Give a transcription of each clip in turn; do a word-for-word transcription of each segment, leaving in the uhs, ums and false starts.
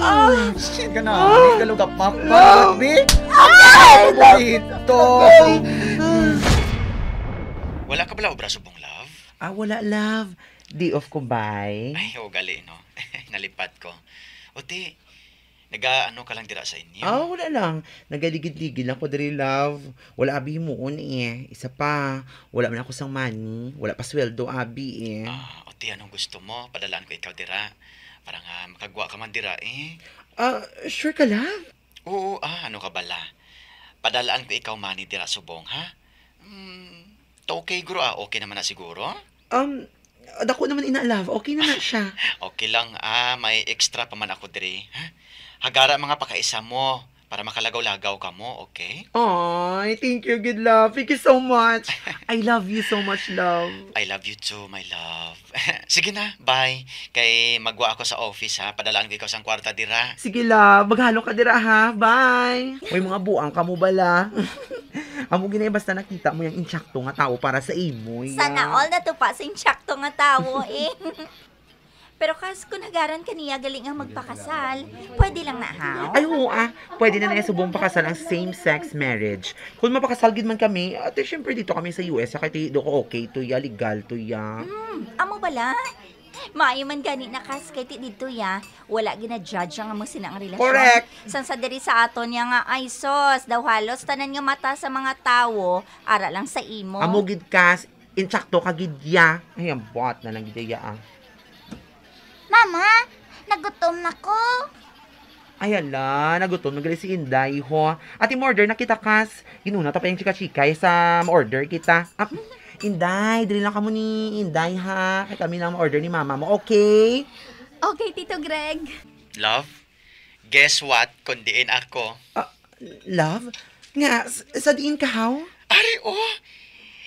Ah, shit ka na. Ay, galugap, map. Love. Baby. Ay, love. Paborito. Wala ka bala obra subong, love? Ah, wala, love. Day off ko, bay. Ay, oo, gali, no? Nalipat ko. O, ti, naga-ano ka lang dira sa inyo? Ah, wala lang. Nagaligid-ligid lang ko diri, love. Wala abi himuon, eh. Isa pa, wala man ako sang money. Wala pa sweldo abi, eh. Ah, o, ti, anong gusto mo? Padalaan ko ikaw dira. Para nga makagwa ka man dira, eh. Ah, sure ka, love? Oo, ah, ano ka bala? Padalaan ko ikaw money dira subong, ha? Hmm, to okay, guro, ah. Okay naman na siguro? Um, dako naman ina, love. Okay na na siya. Okay lang, ah, may extra pa man ako diri, ha? Hagara mga pakaisa mo para makalagaw-lagaw ka mo, okay? Ay, thank you, good love. Thank you so much. I love you so much, love. I love you too, my love. Sige na, bye. Kay magwa ako sa office, ha. Padalaan ko ikaw sang kwarta dira. Sige, love. Maghalo ka dira, ha. Bye. May mga buang ka mo bala. Amo ginay basta nakita mo yung insakto nga tao para sa imo, ya. Sana all natupa sa insakto nga tao, eh. Pero kas kung hagaran ka niya gali nga magpakasal, pwede lang na, ha? Ay, oo, ah. Pwede na na subong pakasal ang same-sex marriage. Kung mapakasal gid man kami, ate, syempre dito kami sa U S, kay ti do ko okay to ya, legal to ya. Hmm, amo bala? Maayo man gani na kas kay ti didto ya, wala gina-judge ang amo sina ang relasyon. Correct. Sang sa diri sa aton ya nga, ay sos, daw halos tanan nga mata sa mga tawo, ara lang sa imo. Amo gid kas, insakto ka gid ya. Ay, ang buat na lang gid ya, ah. Mama, nagutom na ko. Ay, ala, nagutom na gali si Inday, ho. Ate, order na kita, kas. Ginuna ta pa yung chika-chika, eh, sa ma-order kita. Ah, Inday, dili lang kamo ni Inday, ha? Kay kami lang ma-order ni mama mo, okay? Okay, Tito Greg. Love, guess what? Kung diin ako. Ah, love? Nga, s-, sa diin ka, haw? Ari, oh!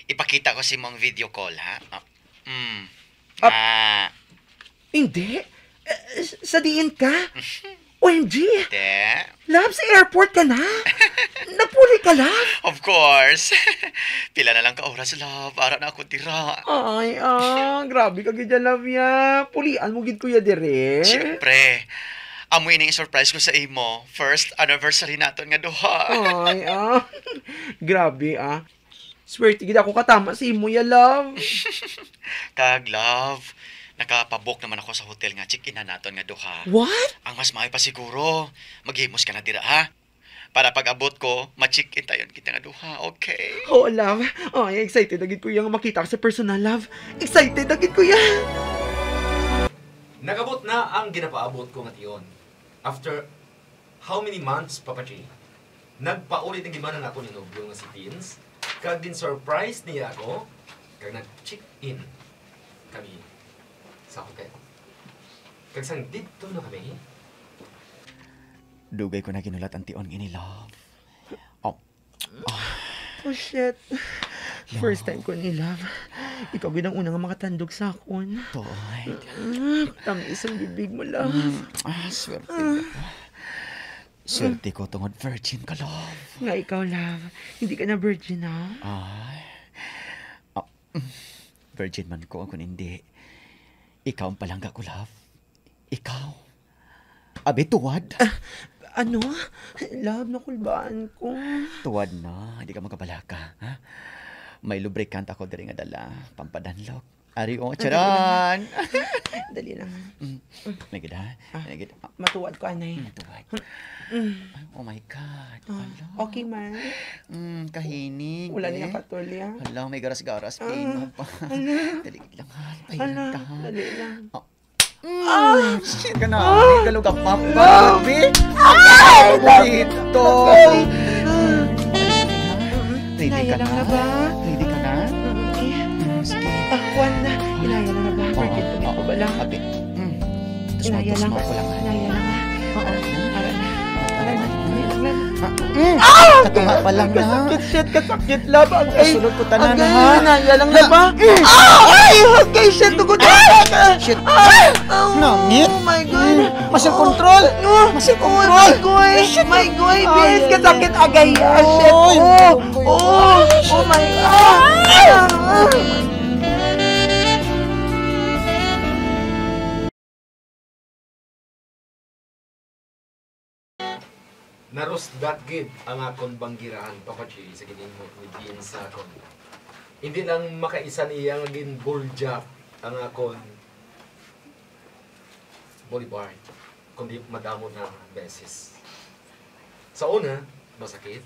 Ipakita ko sa imong video call, ha? Ah, mm. Ah, Ah, hindi. Eh, s-, sa diin ka? O M G? Te? Love, sa airport ka na? Nagpuli ka, love? Of course. Pila na lang ka oras, love. Ara na ako dira. Ay, ah, grabe ka gid, love, ya. Pulian mo gid, kuya, dire. Siyempre. Amo ini ang surprise ko sa imo. First anniversary naton nga duha. Ay, ah. Grabe, ah. Swerte gid ako katama sa imo ya, love. Kag, love, nakapabook naman ako sa hotel nga check-in na naton nga duha. What? Ang mas maayo pa siguro, maghimos ka na dira, ha? Para pag-abot ko, ma-check-in tayon kita nga duha, okay? Oo, love. Ay, excited na gid ko ya nga makita ka sa personal, love. Excited na gid ko ya. Nag-abot na ang ginapaabot ko nga tion. After how many months, Papa G? Nagpauli na gid man ang akon nga nobyo nga si Vince, kag gin-surprise niya ako, kag nag-check-in kami sa hotel. Kag sang didto na kami, dugay ko na ginulat ang tion nga ini, love. Oh. Oh, shit. Love. First time ko ni, love. Ikaw gid ang una nga makatandog sa akon. Boy. Mm, tamis ang bibig mo, love. Mm, ah, swerte ka. Swerte ko tungod virgin ka, love. Nga ikaw, love. Hindi ka na virgin, ha? Ay. Ah, mm, virgin man ko, kung hindi. Ikaw ang palangga ko, love. Ikaw. Abi, tuwad. Ah, ano? Love, nakulbaan ko. Tuwad na, hindi ka makabalaka, ha? May lubricant ako diri nga dala, pampadanlok. Ari, oh, ah, dali lang. Charan! Dali lang. Mm. Nagid, ha? Ah, nagid. Matuwad ko, anay. Mm, tuwad. Mm. Ay, oh my God. Ah, hala. Okay man. Mm, kahining, wala eh. Niya katulya. Hala, may garas-garas, ah, pain mo pa. Hala. Dali lang, ha? Pahilan ka, ha? Dali lang. Oh. Mm. Ah! Shit ka na. Ah! May galugap, map. Love. Baby. Ay! Paborito. Ready ka na? Inaya lang na ba? Ready ka na? Mm, eh. Mm, sige. Ah, kuwan na. Inaya lang na ba? Oo, oo. Forget ko ba lang? Abi. Mm. Inaya lang. Tusma-tusma ko lang. Inaya lang, ah. Oo. Ara na. Ara na. Inaya lang, love. Ah, mm. Ah! Katunga pa lang na. Kasakit, shit, kasakit, love. Agay. Kasunod ko tanan, agay, ha? Inaya lang na ba? Mm. Ah! Ay! Agay, shit, tugod. Ah! Shit. Ah! Oh, nangit. Oh my God. Mm. Muscle control. Oh. Muscle control. Oh, my God. Shit. My God, ay, bis, ay, kasakit, agay. Ah, shit. Oy. Oh, oh, oh my God. Ah! Narusdak gid ang akon banggirahan, Papa G, sa ginhimo ni Dean sa akon. Hindi lang makaisa niya nga ginbuljak ang akon boulevard, kundi madamo na beses. Sa una, masakit,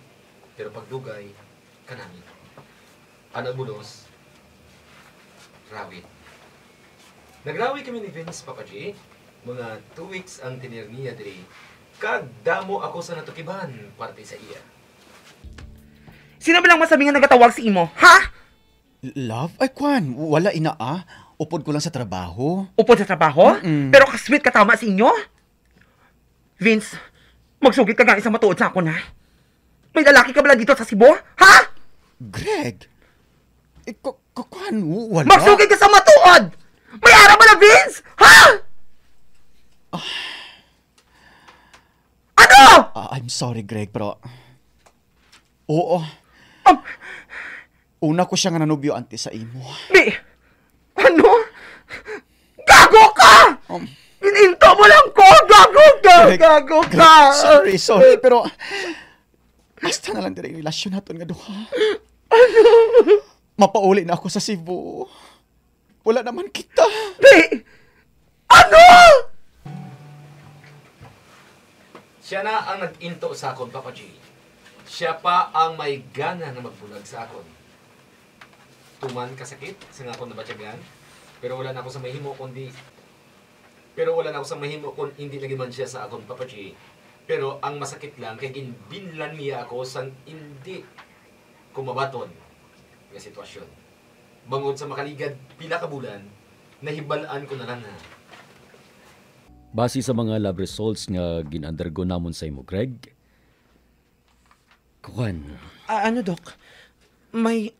pero pagdugay, kanami. Ang nagbulos, rawi. Nagrawi kami ni Vince, Papa G. Mga two weeks ang tener niya diri. Kag damo ako sa natukiban parte sa iya. Sino ba lang masabi nga nagatawag sa imo? Ha? Love? Ay, kwan, wala ina, ah. Upod ko lang sa trabaho. Upod sa trabaho? Mm-mm. Pero kasweet ka tama sa inyo? Vince, magsugid ka gani sa matuod sa akon, ha? May lalaki ka bala dito sa Cebu? Ha? Greg! Eh, ku-, ku-, kuwan, w-, wala. Magsugid ka sa matuod! May ara bala, Vince? Ha? Ah. Ano? Ah, I'm sorry, Greg, pero, oo. Um, Una ko siya nga nanubyo antes sa imo. Di, ano? Gago ka! Um, Ininto mo lang ko! Gago ka! Greg, gago Greg, ka! Sorry, sorry, pero basta na lang diri ang relasyon naton nga duha. Ano? Mapauli na ako sa Cebu. Wala naman kita. Di! Ano? Siya na ang nag-into sa akon, Papa G. Siya pa ang may gana nga magbulag sa akon. Tuman kasakit sa nga akon nabatyagan, pero wala na ako sa mahimo kundi, pero wala na ako sa mahimo kung hindi na gid man siya sa akon, Papa G. Pero ang masakit lang kay ginbinlan niya ako sang hindi ko mabaton nga sitwasyon. Bangod sa makaligad pila ka bulan, nahibal-an ko na lang na. Base sa mga lab results nga gin-undergo namon sa imo, Greg, kuwan. Ah, ano, Doc? May,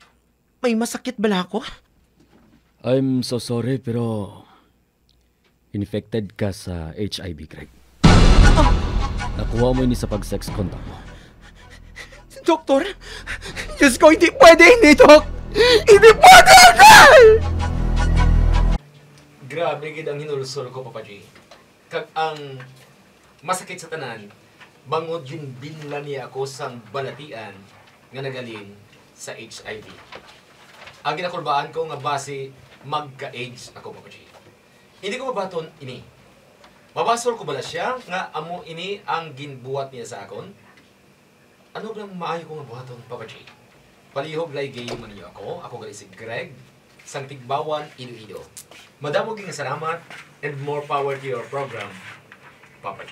may masakit bala ako? I'm so sorry, pero infected ka sa H I V, Greg. Nakuha mo ini sa pag-sex condom mo. Doktor, Diyos ko, hindi pwede ini, Doc! Hindi pwede ini! Grabe gid ang hinulsol ko, Papa G. Kag ang masakit sa tanan, bangod ginbinlan niya ako sang balatian nga naghalin sa H I V. Ang ginakulbaan ko nga basi magka-AIDS ako, Papa G. Hindi ko mabaton ini. Mabasol ko bala siya nga amo ini ang ginbuhat niya sa akon? Ano bang maayo ko nga buhaton, Papa G? Palihog lay gay man niyo ako. Ako gali si Greg, sang Tigbawan, Iloilo. Madamo gid nga salamat and more power to your program, Papa G.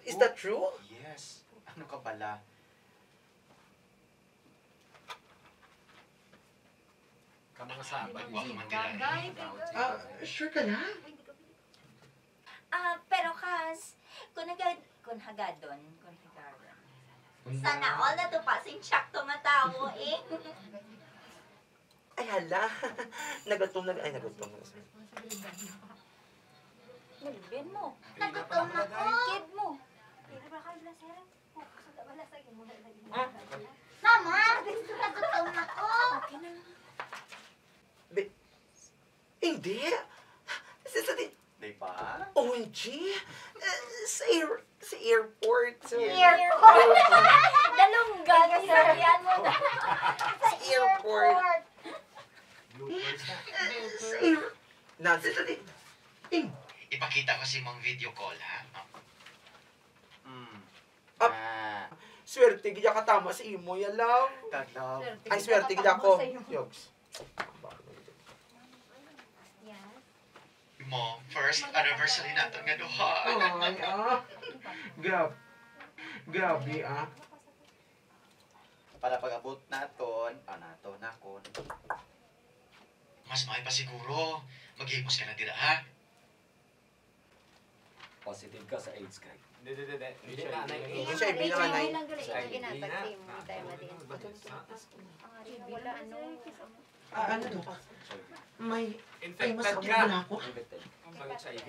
Is that true? Yes. Ano ka pala? Ka mga sabat, Ay, di ba, bagay, di ba? Ah, sure ka na? Ah, pero kas, kung hagad-, kung hagadon, kung hagadon. Sana all natupa sing tsakto nga tawo, eh. Ay, hala. Nagutom na, ay, nagutom na. Nalibin mo. Nagutom na ko. Kid mo. Mama, nagutom na ko. Okay na. Be-, hindi. Sa, sa di- Di ba? O M G. Eh, sa air-, sa airport. Sa Airport. Dalunggan, istoryahan mo na. Sa airport. Bloopers na. Eh, sa air-, na, sa, sa di-, in- Ipakita ko sa imong video call, ha? Mm. Ah, ah. Swerte gid ka tama sa imo ya, love. Kag love. Ay, swerte gid ako. Yogs. Mo, first anniversary naton nga duha. Ay, ah. Grab-, grabe, ah. Para pag-abot naton, ah, naton, nakon. Mas maayo pa siguro, maghimos ka na dira, ha? Positive ka sa AIDS, Greg. Hindi, hindi, hindi. Hindi siya, hindi na, hindi. Hindi siya, hindi na, hindi na. Sa H I V na. Hindi tayo mali. Ah, ano to? May, may masakit na ako. Infected. Sa H I V.